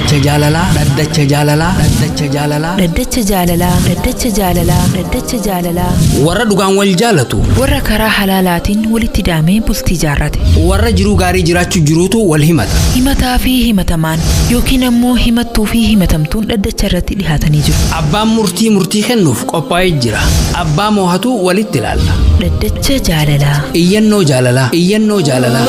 Dhaddacha jaalalaa. Dhaddacha jaalalaa. Dhaddacha jaalalaa. Dhaddacha jaalalaa. Dhaddacha jaalalaa. Dhaddacha jaalalaa. Warra dhugaan wal jaalatu. Warra karaa halaalaatiin walitti hidhamee bultii jaarrate. Warra jiruu gaarii jiraachuu jiruutu wal himata. Himataa fi himatamaan yookiin ammoo himattuu fi himatamtuun dhaddacha irratti dhihaatanii jiru. Abbaan murtii murtii kennuuf qophaa'ee jira. Abbaa moohatu walitti ilaalla. Dhaddacha jaalalaa. Iyyannoo jaalalaa. Iyyannoo jaalalaa.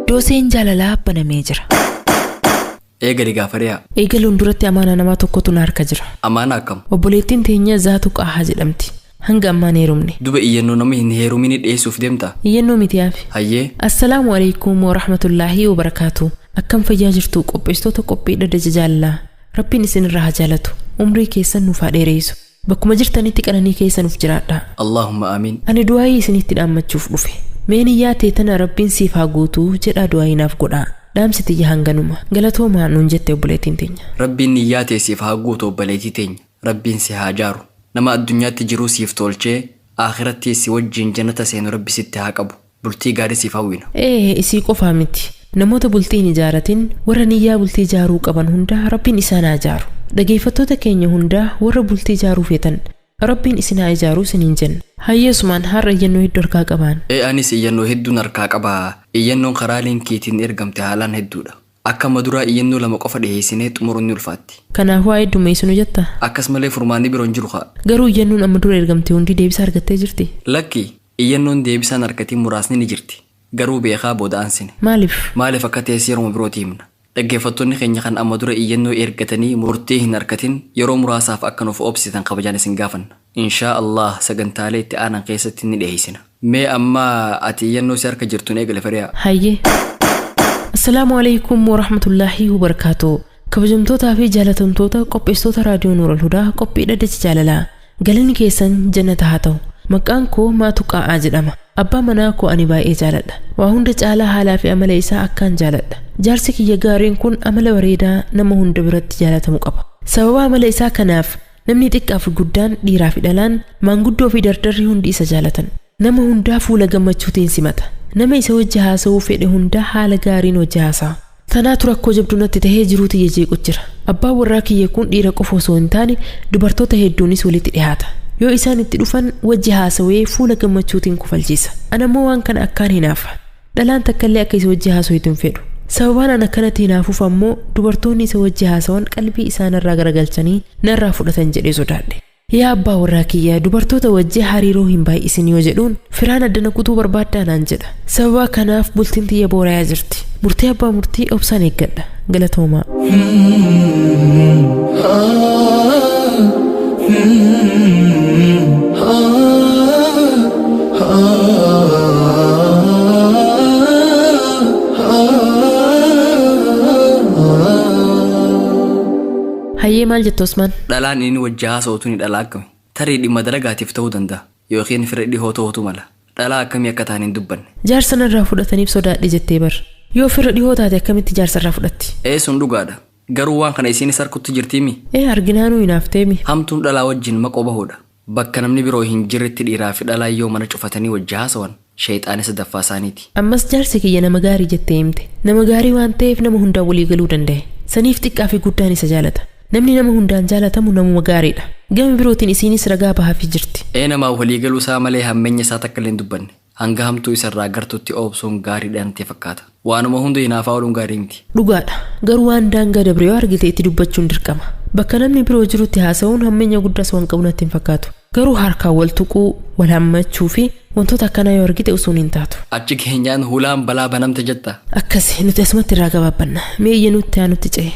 Dooseen jaalalaa banamee jira. Eegali gaafariyaa. Eegaluun duratti amaana namaa tokkotu na harka jira. Amaana akkam? Obboleettiin teenya Zaatu Qaahaa jedhamti. Hanga ammaan heerumne. Duba iyyannoo nama hin heerumini dhiyeessuuf deemta. Iyyannoo miti yaafi. Hayyee. Assalaamu alaikum wa rahmatullaahi wa barakaatu. Akkam fayyaa jirtu qopheessitoota qophii dhaddacha jaalalaa. Rabbiin isin irraa haa jaalatu. Umrii keessan nuuf haa dheereessu. Bakkuma jirtanitti qananii keessa nuuf jiraadha. Allahumma amiin. Ani du'aayii isinitti dhaammachuuf dhufe. Mee niyyaa tee tana Rabbiin siif haa guutuu jedhaa du'aayii naaf godhaa. Dhaamsi tiyya hanganuma. Galatoomaa nuun jette obboleettiin teenya. Rabbiin niyyaa tee siif haa guutu obboleettii teenya. Rabbiin si haa jaaru. Nama addunyaatti jiruu siif tolchee akhiratti si wajjin jannata seenu Rabbi sitti haa qabu. Bultii gaarii siif hawwina. Ee isii qofaa miti. Namoota bultii hin ijaaratin warra niyyaa bultii ijaaruu qaban hundaa Rabbiin isaan haa ijaaru. Dhageeffattoota keenya hundaa warra bultii ijaaruu feetan Rabbiin isin haa ijaaruu isiniin jenna. Hayyeesumaan har'a iyyannoo hedduu harkaa qabaan. Ee anis iyyannoo hedduun harkaa qabaa. Iyyannoon karaa linkiitiin ergamte haalaan hedduudha. Akka maduraa iyyannoo lama qofa dhiyeessinee xumuruun ni ulfaatti. Kanaafuu haa heddummeessinu jetta. Akkasumallee furmaanni biroon jiru haa. Garuu iyyannoon amma dura ergamte hundi deebisa argattee jirti. Lakki iyyannoon deebisaan argatiin muraasni ni jirti. Garuu beekaa booda aansine. Maaliif? Maaliif akka ta'es yeroo birootii himna. Dhaggeeffattoonni keenya kan amma dura iyyannoo ergatanii murtii hin argatin yeroo muraasaaf akka nuuf obsitan kabajaan isin gaafanna. Inshaa Allah sagantaalee itti aanan keessatti ni dhiyeessina. Mee amma ati iyyannoo si harka jirtuun eegale fariyaa. Hayyee. Assalaamu alaikum warahmatullaahi wabarakaatu. Kabajamtootaa fi jaalatamtoota qopheessitoota raadiyoo Nuural Hudaa qophii dhaddacha jaalalaa. Galanni keessan jannata haa ta'u. Maqaan koo Maatu Qaa'aa jedhama. Abbaa manaa koo ani baay'ee jaaladha. Waa hunda caalaa haalaa fi amala isaa akkaan jaaladha. Jaarsi kiyya gaariin kun amala bareedaa nama hunda biratti jaalatamu qaba. Sababa amala isaa kanaaf namni xiqqaa fi guddaan dhiiraa fi dhalaan maanguddoo fi dardarri hundi isa jaalatan. Nama hundaa fuula gammachuutiin simata. Nama isa wajji haasa'uu fedhe hundaa haala gaariin wajji haasa'a. Tanaatu rakkoo jabduu natti tahee jiruu tiyya jeequ jira. Abbaan warraa kiyya kun dhiira qofa osoo hin taane dubartoota hedduunis walitti dhiyaata. Yoo isaan itti dhufan wajji haasawee fuula gammachuutiin kufalchiisa. Ana immoo waan kana akkaan hinaafa. Dhalaan takkallee akka isa wajji haasawutu hin fedhu. Sababaan an akkanatti hinaafuuf ammoo dubartoonni isa wajji haasawan qalbii isaanirraa garagalchanii narraa fudhatan jedhee sodaadhe. Yaa abbaa warraa kiyya dubartoota wajji hariiroo hin baay'isin yoo jedhuun firaan addana kutuu barbaaddaa naan jedha. Sababa kanaaf bultiin tiyya boorayaa jirti. Murtii abbaa murtii obsaan eeggadha. Galatoomaa. Hayyee maal jettu Osmaan? Dhalaan inni wajji haasa'utu ni dhalaa akkami? Tarii dhimma dalagaatiif ta'uu danda'a yookiin fira dhihoo ta'utu mala. Dhalaa akkamii akka ta'an hin dubbanne. Jaarsa narraa fudhataniif sodaadhe jettee bar. Yoo fira dhihoo taate akkamitti jaarsa irraa fudhatti? Ee sun dhugaadha. Garuu waan kana isiinis harkutti jirtiimi? Ee arginaanuu hinaafteemi. Hamtuun dhalaa wajjin maqoo bahuudha. Bakka namni biroo hin jirretti dhiiraa fi dhalaa yoo mana cufatanii wajji haasawan sheexaana sadaffaa isaaniiti. Ammas jaarsi kiyya nama gaarii jettee himte. Nama gaarii waan ta'eef nama hundaan walii galuu danda'e. Saniif xiqqaa fi guddaan isa jaalata. Namni nama hundaan jaalatamu namuma gaariidha. Gama birootiin isiinis ragaa bahaafii jirti. Ee namaa walii galuu isaa malee hammeenya isaa takka illee hin dubbanne. Hanga hamtuu isarraa gartutti oobsuun gaariidha natti fakkaata. Waanuma hunda hinaafaa ooluun gaarii miti. Dhugaadha. Garuu waan daangaa dabre yoo argite itti dubbachuun dirqama. Bakka namni biroo jirutti haasa'uun hammeenya guddaas waan qabu natti hin fakkaatu. Garuu harkaan wal tuquu, wal hammachuu fi wantoota akkanaa yoo argite usuun hin taatu. Achi keenyaan hulaan balaa banamte jetta. Akkasi nuti asumatti irraa gabaabbanna. Mee iyya nutti haa nutti ce'e.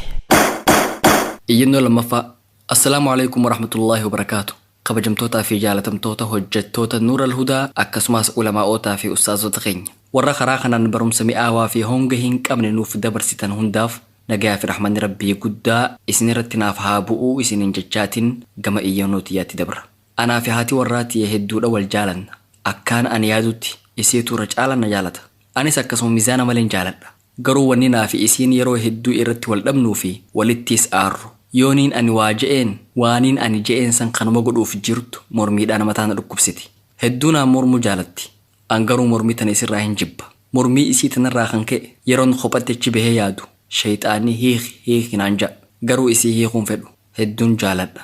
Iyyannoo lammaffaa. Assalaamu alaikum warahmatullaahi wabarakaatu. Kabajamtootaa fi jaalatamtoota hojjettoota Nuural Hudaa akkasumas ulamaa'ootaa fi ustaazota keenya. Warra karaa kanaan barumsa mi'aawaa fi honga hin qabne nuuf dabarsitan hundaaf nagayaa fi rahmanni Rabbii guddaa isinirratti naaf haa bu'uu isiniin jechaatiin gama iyyannoo tiyyaatti dabra. Anaa fi haati warraa tiyya hedduudha wal jaalanna. Akkaan ani yaadutti isiitu irra caalaan na jaalata. Anis akkasuma mizaana maleen jaaladha. Garuu wanni naa fi isiin yeroo hedduu irratti wal dhabnuu fi walittiis aarru. Yooniin ani waa je'een waaniin ani je'een san kanuma godhuuf jirtu mormiidhaan mataa na dhukkubsiti. Hedduu naan mormuu jaalatti. An garuu mormii tana isirraa hin jibba. Mormii isii tanarraa kan ka'e yeroon kophatti achi bahee yaadu shayxaanii hiiki hiiki naan ja'a. Garuu isii hiikuun fedhu hedduun jaaladha.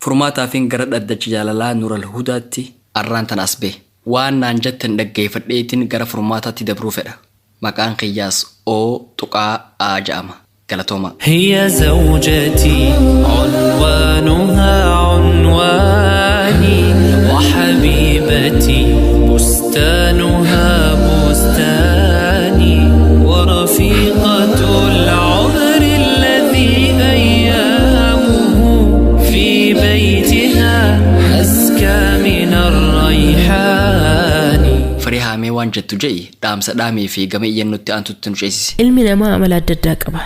Furmaataafiin gara dhaddacha jaalalaa Nuural Hudaatti arraan tan as bahe. Waan naan jettan dhaggeeffadheetiin gara furmaataatti dabruu fedha. Maqaan kiyyaas O tuqaa A ja'ama. Galatooma. هي زوجتي عنوانها عنواني وحبيبتي بستانها بستاني ورفيقة العمر الذي أيامه في بيتها أزكى من الريحان. Firii haamee waan jettu je'i dhaamsa dhaamii fi gama iyyannootti aantutti nu ceesise. Ilmi namaa amala adda addaa qaba.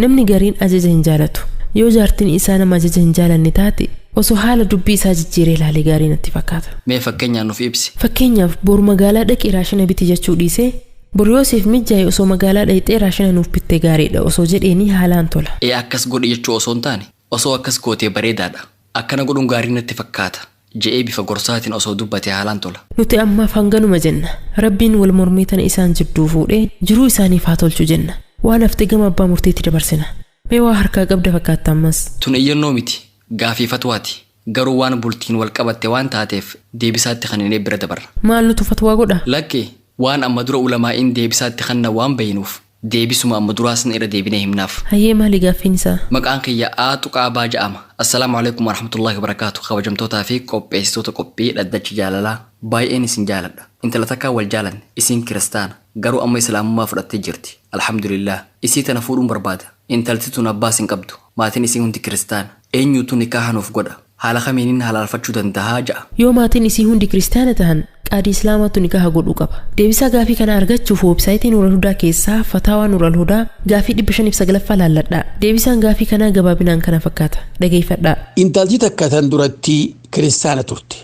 Namni gariin ajaja hin jaalatu. Yoo jaartiin isaa nama ajaja hin jaalanne taate, osoo haala dubbii isaa jijjiiree ilaalee gaarii natti fakkaata. Mee fakkeenyaan nuuf ibsi. Fakkeenyaaf, boru magaalaa dhaqii raashina biti jechuu dhiisee, boru yoo siif mijaa'e osoo magaalaa dhaqxee raashina nuuf bittee gaariidha osoo jedheeni haalaan tola. Ee, akkas godhi jechuu osoo hin taane, osoo akkas gootee bareedaadha. Akkana godhuun gaarii natti fakkaata. Je'ee bifa gorsaatiin osoo dubbatee haalaan tola. Nuti ammaaf hanganuma jenna. Rabbiin wal mormii tana isaan jidduu fuudhee jiruu isaaniif haa tolchu jenna. Waan hafte gama abbaa murtiitti dabarsina. Mee waa harkaa qabda fakkaata ammas. Tun iyyannoo miti. Gaafii fatwaati. Garuu waan bultiin wal qabatte waan taateef deebisaatti kan hin bira dabarra. Maal nutu fatwaa godha? Lakki, waan amma dura ulamaa'iin deebisaatti kanna waan bayinuuf deebisuma amma duraa san irra deebinee himnaaf. Hayyee, maali gaaffiin isaa? Maqaan kiyya A tuqaa Baa ja'ama. Assalaamu alaikum warahmatullahi wabarakaatu. Kabajamtootaa fi qopheessitoota qophii dhaddacha jaalalaa, baay'een isin jaaladha. Intala takkaa wal jaalanne, isin kiristaana. Garuu amma islaamummaa fudhattee jirti. Alhamdulillah. Isii tana fuudhuun barbaada. Intalti tun abbaas hin qabdu. Maatiin isii hundi kiristaana. Eenyutu nikaaha nuuf godha? Haala kamiinin halaalfachuu dandahaa ja'a. Yoo maatiin isii hundi kiristaana tahan, qaadii islaamaatu nikaha godhuu qaba. Deebisaa gaafii kana argachuuf weebsaayitii Nuural Hudaa keessaa Fataawaa Nuural Hudaa gaafii 509ffaa laalladhaa. Deebisaan gaafii kanaa gabaabinaan kana fakkaata. Dhageeffadhaa. Intalti takka tan duratti kiristaana turte.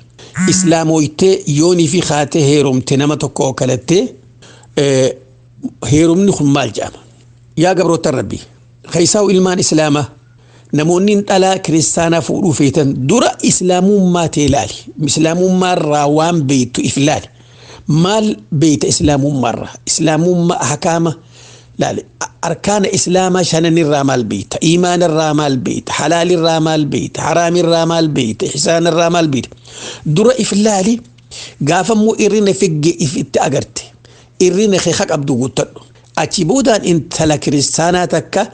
Islaamooytee yoonii fi haatee heerumte nama tokko kalattee, heerumni kun maal jedhama? Yaa gabroota Rabbii, keessaa'u ilmaan islaamaa, namoonni dhalaa kiristaanaa fuudhuu feetan, dura islaamummaa ta'e ilaali. Islaamummaarraa waan beektu if ilaali. Maal beekta islaamummaarraa? Islaamummaa hakaama laali. Arkaana islaamaa shananirraa maal beekta? Iimaanirraa maal beekta? Halaalirraa maal beekta? Haraamirraa maal beekta? Ihsaanirraa maal beekta? Dura if ilaali. Gaafa immoo irrina figge if itti agarte. Irrina kee qabdu guuttadhu. Achi boodaan intala kiristaanaa takka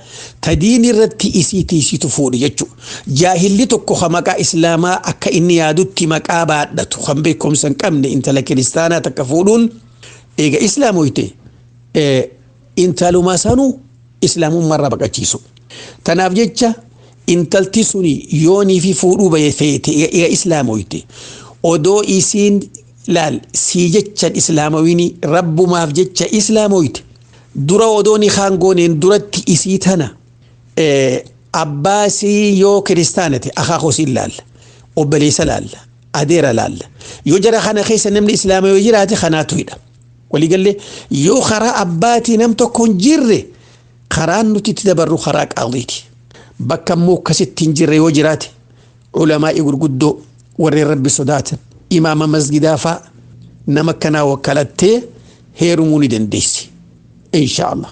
ta diin irratti isii tiisitu fuudhi jechuudha. Jaahilli tokko ka maqaa islaamaa akka inni yaadutti maqaa baadhatu kan beekumsa hin qabne intala kiristaanaa takka fuudhuun, eega islaamoyte intaluma sanuu islaamummaarraa baqachiisu. Tanaaf jecha intalti suni yoonii fi fuudhuu bahe feete, eega islaamoyte, odoo isiin laal sii jechan islaamawini rabbumaaf jecha islaamoyte, dura odoo ni haangooneen duratti isii tana abbaasii yoo kiristaanate akaakosii laalla, obboleessa laalla, adeera laalla. Yoo jara kana keessa namni islaama yoo jiraate kanaatu hidha. Waliigallee, yoo karaa abbaatii nam tokko hin jirre, karaan nuti itti dabarru karaa qaadiiti. Bakka immoo akkasitti hin jirre yoo jiraate, ulamaa'ii gurguddoo warreen rabbi sodaatan, imaama masgidaa fa'a, nama kanaa wakkalattee heerumuu ni dandeessi. Insha Allah.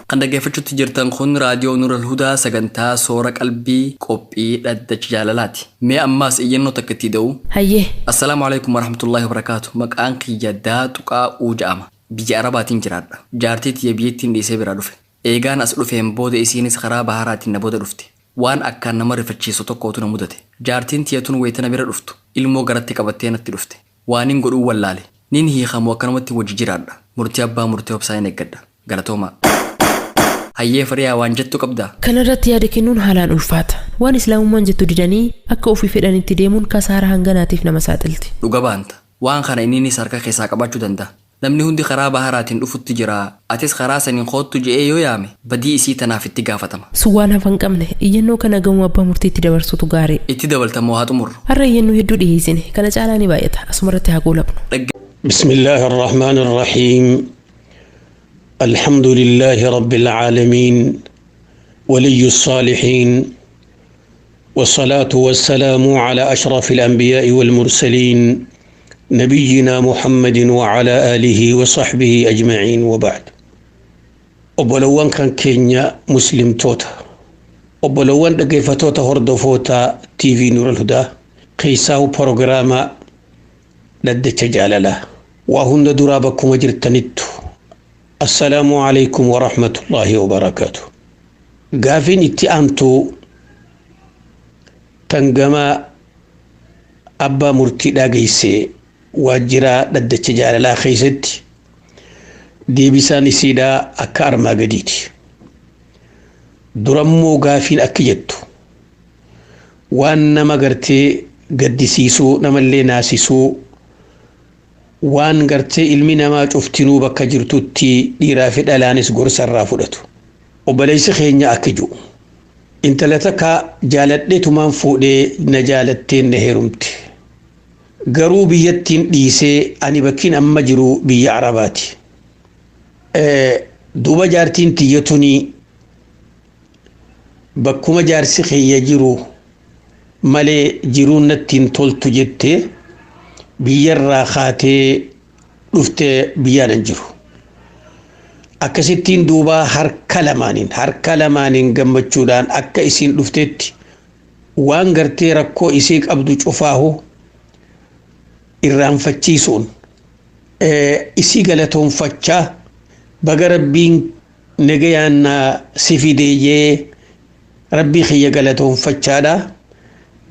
Kan dhaggeeffachuutti jirtan kun raadiyoo Nuural Hudaa, sagantaa soora qalbii, qophii dhaddacha jaalalaati. Mee ammaas iyyannoo takka itti da'u. Hayyee. Assalaamu alaikum warahmatullahi wabarakaatu. Maqaan kiyya Daa Tuqaa Uu ja'ama. Biyya Arabaatiin jiraadha. Jaartii tiyya biyyattiin dhiisee biraa dhufe. Eegaan as dhufeen booda isiinis karaa baharaatiin na booda dhufte. Waan akkaan nama rifachiisu tokkotu na mudate. Jaartiin tiyya tun wayitana bira dhuftu ilmoo garatti qabattee natti dhufte. Waan hin godhuu wallaale. Nin hiikamu akkanumatti wajji jiraadha? Murtii abbaa murtii obsaa hin eeggadha. Galatoomaa. Hayyee firiyaa, waan jettu qabdaa? Kanarratti yaada kennuun haalaan ulfaata. Waan islaamummaan jettu didanii akka ofii fedhanitti deemuun kasaaraa hanganaatiif nama saaxilti. Dhuga baanta. Waan kana inninis harka keessaa qabaachuu danda'a. Namni hundi karaa baharaatiin dhufutti jira. Atis karaa saniin koottu je'ee yoo yaame, badii isii tanaaf itti gaafatama. Sun waan hafa hin qabne, iyyannoo kana gamoo abbaa murtiitti dabarsutu gaarii. Itti dabaltamoo haa xumurru? Har'a iyyannoo hedduu dhiyeessine, kana caalaa ni baay'ata. Asumarratti haa goolabnu. بسم الله الرحمن الرحيم. الحمد لله رب العالمين، ولي الصالحين، والصلاة والسلام على أشرف الأنبياء والمرسلين. نبينا محمد وعلى آله وصحبه أجمعين وبعد. Obbolowwan kan keenya muslimtoota, obbolowwan dhaggeeffattoota, hordoftoota TV Nuural Hudaa, keessaahu proogiraama dhaddacha jaalalaa, waa hunda duraa bakkuma jirtanittu assalaamu alaykum warahmatullaahi wabarakaatu. Gaafiin itti aantu tan gama abbaa murtiidhaa geesse waajjira dhaddacha jaalalaa keessatti deebisaan isiidhaa akka armaa gadiiti. Durammoo gaafiin akka jettu waan nama gartee gaddisiisuu, namallee naasisuu, waan gartee ilmi namaa cuftinuu bakka jirtutti dhiiraa fi dhalaanis gorsarraa fudhatu. Obboleessi keenya akka jiru, intala takka jaaladheetumaan fuudhee, na jaalatteen na heerumte. Garuu biyyattiin dhiisee ani bakkiin amma jiru biyya Arabaati. Duuba jaartiin tiyya tuni bakkuma jaarsi kiyya jiru malee jiruun natti hin toltu jettee biyyarraa kaatee dhuftee biyyaan hin jiru. Akkasittiin duuba harka lamaaniin gammachuudhaan akka isiin dhuftetti waan gartee rakkoo isii qabdu cufaahu irraanfachiisuun isii galatoonfachaa, baga rabbiin nagayaan si fideeyyee, rabbii kiyya galatoonfachaadha,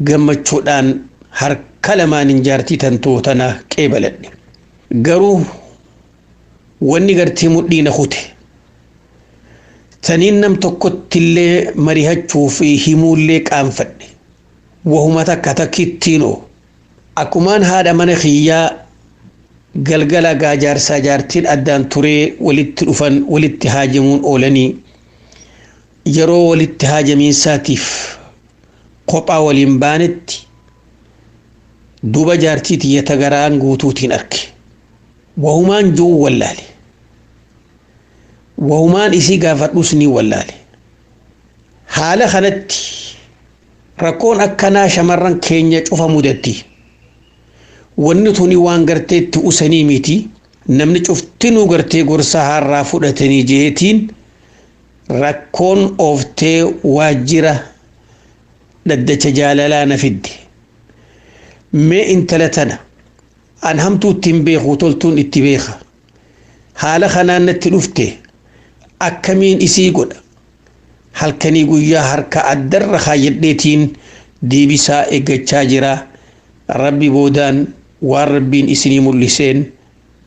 gammachuudhaan harka lamaaniin jaartii tantoo tana qeebaladhe. Garuu wanni gartee mudhii na kute saniin nam tokkottillee marihachuu fi himuullee qaanfadhe. Wahuma takka takkittiinoo akkumaan haadha mana kiyyaa galgala gaa jaarsaa jaartiin addaan turee walitti dhufan, walitti haajamuun oolanii, yeroo walitti haajamiinsaatiif kophaa waliin baanetti duuba jaartii tiyyata garaan guutuutiin arge. Wahumaan jiru wallaale. Wahumaan isii gaafadhus ni wallaale. Haala kanatti rakkoon akkanaa shamarran keenya cufa mudatti. Wanni tuni waan gartee itti usanii miti. Namni cuftinuu gartee gorsa har'aa fudhatanii jeetiin rakkoon ooftee waajjira dhaddacha jaalalaa na fidde. Mee intala tana an hamtuu ittiin beeku, toltuun itti beeka. Haala kanaan natti dhufte, akkamiin isii godha? Halkanii guyyaa harka addarra kaayyadheetiin deebisaa eeggachaa jira. Rabbi boodaan waan rabbiin isinii mul'iseen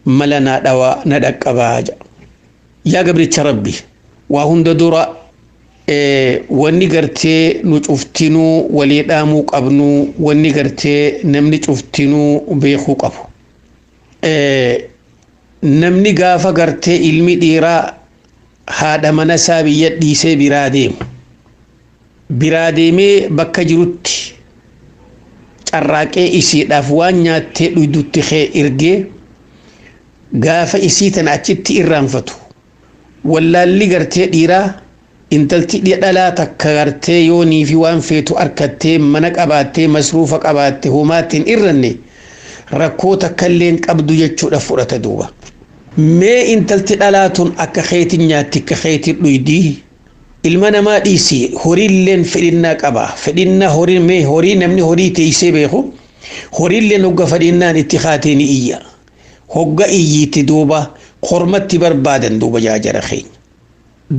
mala naa dhawaa, na dhaqqabaa jedha. Yaa gabricha rabbi, waa hunda dura wanni gartee nu cuftinuu walii dhaamuu qabnu, wanni gartee namni cuftinuu beekuu qabu. Namni gaafa gartee ilmi dhiiraa haadha mana isaa biyya dhiisee biraa deemu. Biraa deemee bakka jirutti carraaqee isiidhaaf waan nyaattee dhuydutti kee ergee gaafa isii tana achitti irraanfatu. Wallaalli gartee dhiiraa, intalti dhalaa takka gartee yoonii fi waan feetu harkattee, mana qabaattee, masruufa qabaatte, homaatti hin irranne, rakkoo takka illee hin qabdu jechuudha fudhata duuba. Mee intalti dhalaa tun akka keetiin nyaatti, akka keetiin dhuydii? Ilma namaa dhiisi, horiilleen fedhinnaa qaba. Fedhinnaa horii, mee horii namni horii teessee beeku, horiilleen hogga fedhinnaan itti kaatee ni iyya. Hogga iyyiitti duuba kormatti barbaadan duuba jaajara keenya.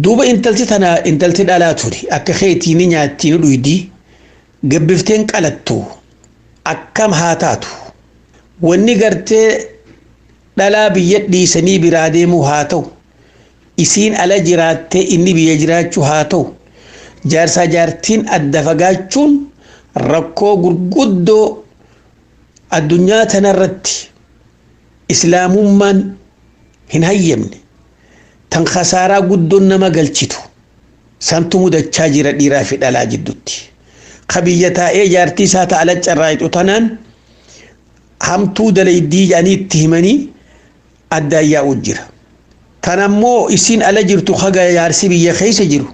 Duuba intalti tana, intalti dhalaa ture akka keetii ni nyaatti, ni dhuydii, gabbifteen qalattu akkam haa taatu? Wanni gartee dhalaa biyya dhiisanii biraa deemuu haa ta'u, isiin ala jiraattee inni biyya jiraachuu haa ta'u, jaarsaa jaartiin adda fagaachuun rakkoo gurguddoo addunyaa tanarratti islaamummaan hin hayyamne, tan khasaaraa guddoon nama galchitu santu mudachaa jira dhiiraa fi dhalaa jidduutti. Ka biyya taa'ee jaartii isaa ta'ala carraaqitu tanaan hamtuu dalaydii jedhanii itti himanii addaan yaa'u jira. Tanammoo isiin ala jirtu haga jaarsi biyya keessa jiru.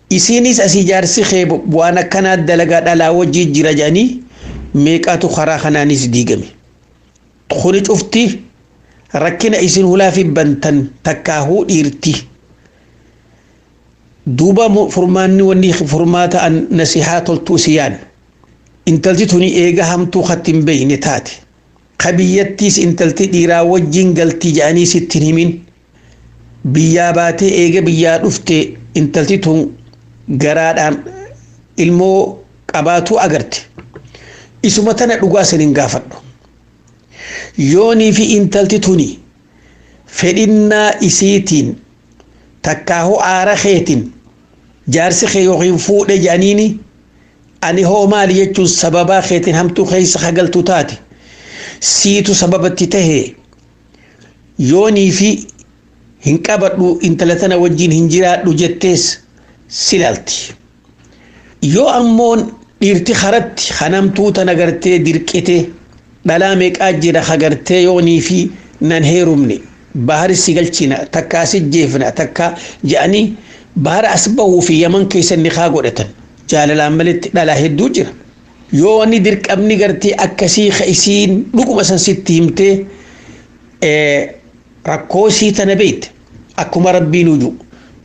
Isiinis asii jaarsi kee waan akkanaa dalagaa dhalaa wajjii jira jedhanii meeqatu karaa kanaanis diigame. Kuni cufti rakkina isin hulaa fi bantan takkaahuu dhiirti. Duuba furmaanni wanni furmaata an nasihaa toltuu si yaan. Intalti tuni eega hamtuu katti hin beeyne taate. Kabiyyattiis intalti dhiiraa wajjin galtii jedhanii sitti hin himin. Biyyaa baatee eega biyyaa dhufte intalti tun garaadhaan ilmoo qabaatuu agarte. Isuma tana dhugaa sin hin gaafadhu. Yoonii fi intalti tuni fedhinnaa isiitiin takkaahuu aara keetiin jaarsi kee yookiin fuudhe jedhaniini ani hoo maali jechuun sababaa keetiin hamtuu keessa hagaltu taate siitu sababatti tahee yoonii fi hin qabadhu intala tana wajjin hin jiraadhu jettees silaalti. Yoo ammoon dhiirti haratti hanamtuu tana gartee dirqite dhalaa meeqaa jira hagartee yoonii fi nan heerumne bahari si galchina takkaa si jeefna takkaa je'anii bahara as bahuu fi yaman keessa ni haa godhatan jaalalaan malitti dhalaa hedduu jira. Yoo wanni dirqamni gartee akkasii ka isiin dhuguma san sitti himtee rakkoo isii tana beekte akkuma rabbiin huju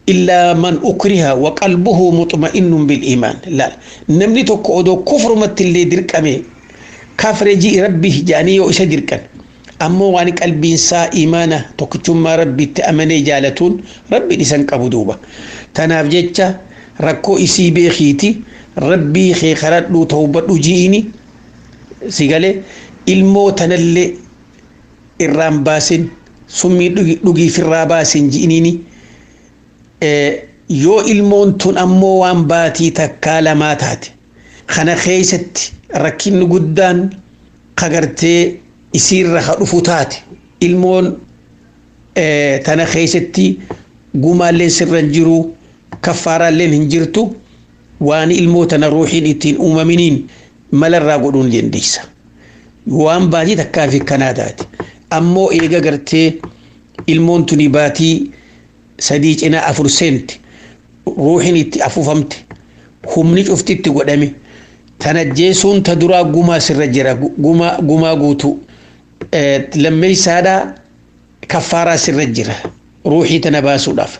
illaa man ukriha wa qalbuhu mutma'innun bil iimaan laal namni tokko odoo kufrumatti illee dirqame kafre ji'i rabbi jedhanii yoo isa dirqan ammoo waan qalbiin isaa imaana tokkichummaa rabbiitti amanee jaalatuun rabbiin isan qabu duuba tanaaf jecha rakkoo isii beekiiti rabbii kee karadhuu tawbadhu ji'iini si galee ilmoo tanallee irraan baasin summii dhugiif irraa baasin ji'iniini yoo ilmoon tun ammoo waan baatii takkaa lamaa taate kana keessatti rakkinni guddaan kagartee isiirra ka dhufu taate ilmoon tana keessatti gumaalleen sirra hin jiru kaffaaraalleen hin jirtu waan ilmoo tana ruuxiin ittiin uumaminiin malarraa godhuun dandeessa. Waan baatii takkaa fi kanaa taate ammoo eega gartee ilmoon tuni baatii sadii cinaa afur seente ruuxiin itti afuufamte humni cufti itti godhame tana jeesuun ta duraa gumaa sirra jira gumaa guutuu lammeeysaadhaa kaffaaraa sirra jira ruuxii tana baasuudhaaf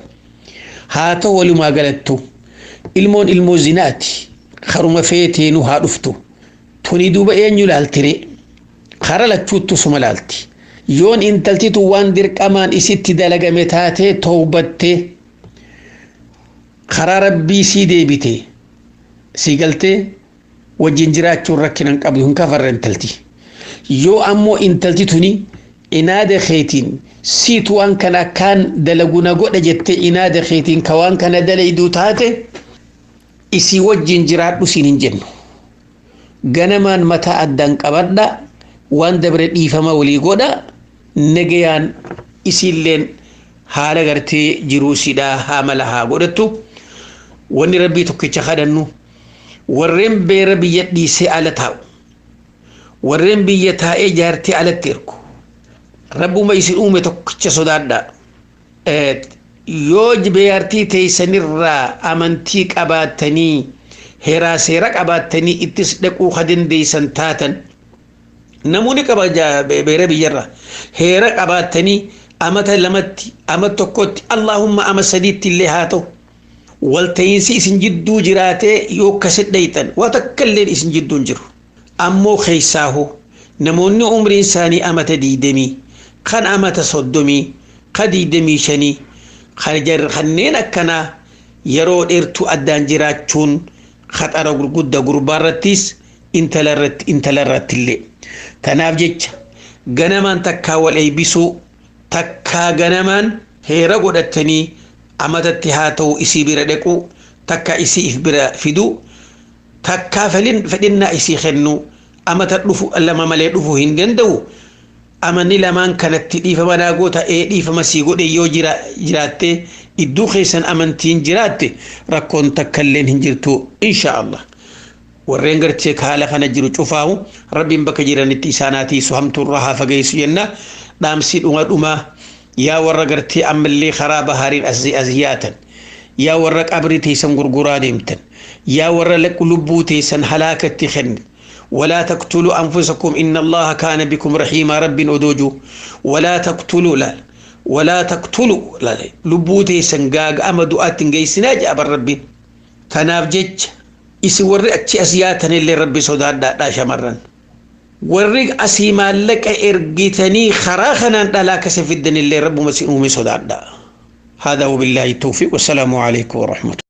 haa ta'u walumaa galattu ilmoon ilmoo zinaati karuma feeteenu haa dhuftu tuni duuba eenyu laaltire kara lachuuttu suma laalti yoon intaltitu waan dirqamaan isitti dalagame taatee towbattee karaa rabbii sii deebite sii galtee wajjin jiraachuun rakkina hin qabdu hin kafarre intalti yoo ammoo intalti tuni inaada keetiin siitu waan kana akkaan dalagu na godha jettee inaada keetiin ka waan kana dalayduu taate isii wajjin jiraadhu siin hin jennu ganamaan mataa addaan qabadha waan dabre dhiifama walii godha nagayaan isiilleen haala gartee jiruu sidhaa haa mala haa godhattu wanni rabbii tokkicha kadhannu warreen beera biyya dhiisee ala taa'u warreen biyya taa'ee jaartee alatti ergu rabbuma isin uume tokkicha sodaadha yoo beeyartii teessanirraa amantii qabaattanii heeraa seera qabaattanii ittis dhaquu ka dandeessan taatan namoonni qaba beera biyyarraa heera qabaattanii amata lamatti ama tokkotti allaahumma ama sadiitti illee haa ta'u walta'iinsi isin jidduu jiraatee yoo akkasit dhayxan waa takka illee isin jidduu hin jiru ammoo keessaahu namoonni umriin isaanii amata 20 kan amata 30 kan 25 kanneen akkanaa yeroo dheertuu addaan jiraachuun khaxara gurguddaa gurbaarrattis intalarratti illee tanaaf jecha ganamaan takkaa wal eeybisuu takkaa ganamaan heera godhatanii amatatti haa ta'u isii bira dhaquu takkaa isii if bira fiduu takkaa fedhinnaa isii kennuu amata dhufu lama malee dhufuu hin danda'u amanni lamaan kanatti dhiifama naa goota ee dhiifama sii godhe yoo jiraatte iddoo keessan amantiin jiraatte rakkoon takka illeen hin jirtu insha Allah. Warreen gartee haala kana jiru cufaahu rabbiin bakka jiranitti isaanaa tiisu hamtuurraa haa fageessu jenna dhaamsi dhuma dhumaa yaa warra gartee ammallee karaa bahaariin as yaatan yaa warra qabrii teessan gurguraa deemtan yaa warra lubbuu teessan halaakatti kennan ولا تقتلوا أنفسكم إن الله كان بكم رحيما. رب أدوجو ولا تقتلوا، لا ولا تقتلوا، لا لبوتي سنقاق أما دعاء جيسنا جاب الرب. تناف جج إسي ورّي أتشي أسياتني اللي ربي صداد دا شمرن warri asii maallaqa ergitanii karaa kanaan dhalaa kasa fiddan illee rabbuma si uume sodaadha. هذا وبالله التوفيق والسلام عليكم ورحمة.